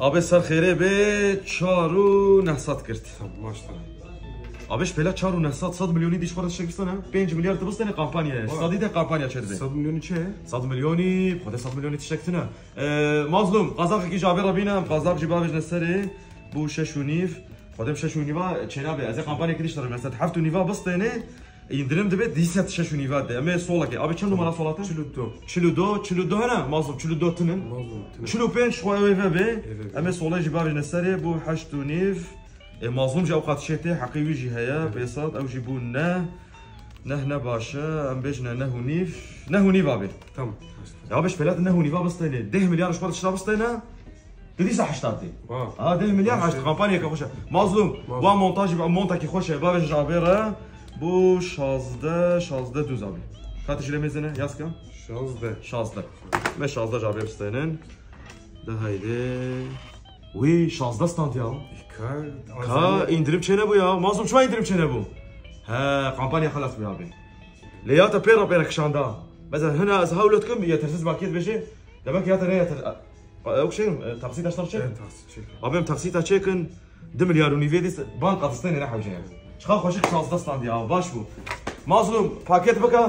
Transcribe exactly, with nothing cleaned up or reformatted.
Abi ser xêrê bê çar û neh sed girt. Tamam, maşallah. Abi ji pêla çar û neh sed, sed milyonî dîş xwe re tiştek bistene. Pênc milyar tu bistene kampanya ye. Vay. Sedî de kampanya çêdibe. Sed milyonî çi ye? Sed milyonî, xwedê sed milyonî tiştek tune. Ee, Mazlum, qazaqekî ji avê re bîne, em qazaq jî bavêjine serê. Bû şeş û nîv. Xwedê şeş û nîva çênabe. Ez ê kampanyekê dişt re mesela heft û nîva bistêne. Indirim dibe dîset şeş û nîva de. Em ê solekê. Abi çend numara solate? Çil û du. Çil û du, çil û du hene? Mazlum, çil û du tinin. Mazlum, tinin. Çil û pênc xwe ew ê vebe. Eve. Em ê solê jî bavêjine serê, bû heşt û nîv. E, Mazlum jî ew qat şêtê, heqî wî jî heye. Pêsad, ew jî bû neh. Neh ne baş e. Em bêjine neh û nîv. Neh û nîv abi. Tamam. Ya beş pelat neh û nîva bistêne. Deh milyar ji xwe tişta bistêne. Tu dîsa heştatê. Wow. Ha, deh milyar Baş heşt e. Kampanyeke xweş e. Mazlum, Mazlum. Wan montajî, montakî xweş e. Bavêje ji avê re. Bû şazdeh, şazdeh dûz abi. Ka tişrê mêzine, yaska? Şazdeh. Şazdeh. Me şazdeh ji avê bistênin. De haydi. Wî şazdeh stand ya. Ka, Ka indirim çênebû ya. Mazlum, çima indirim çênebû? He, kampanya xelas bû abi. Lê ya te pê re pê re kişanda. Mesela hina ez hewle dikim, yetersiz bakiyet bêje. Demek ya te ne yeter. Ew şey, e, taksî taşlar çek. Evet, taksî çek. Abi em taksî ta çekin. Du milyar û nîvê dîs banka distêne ne hewce ya. Çiqa xweşik şazdeh stand ya. Baş bû. Mazlum, paket bike.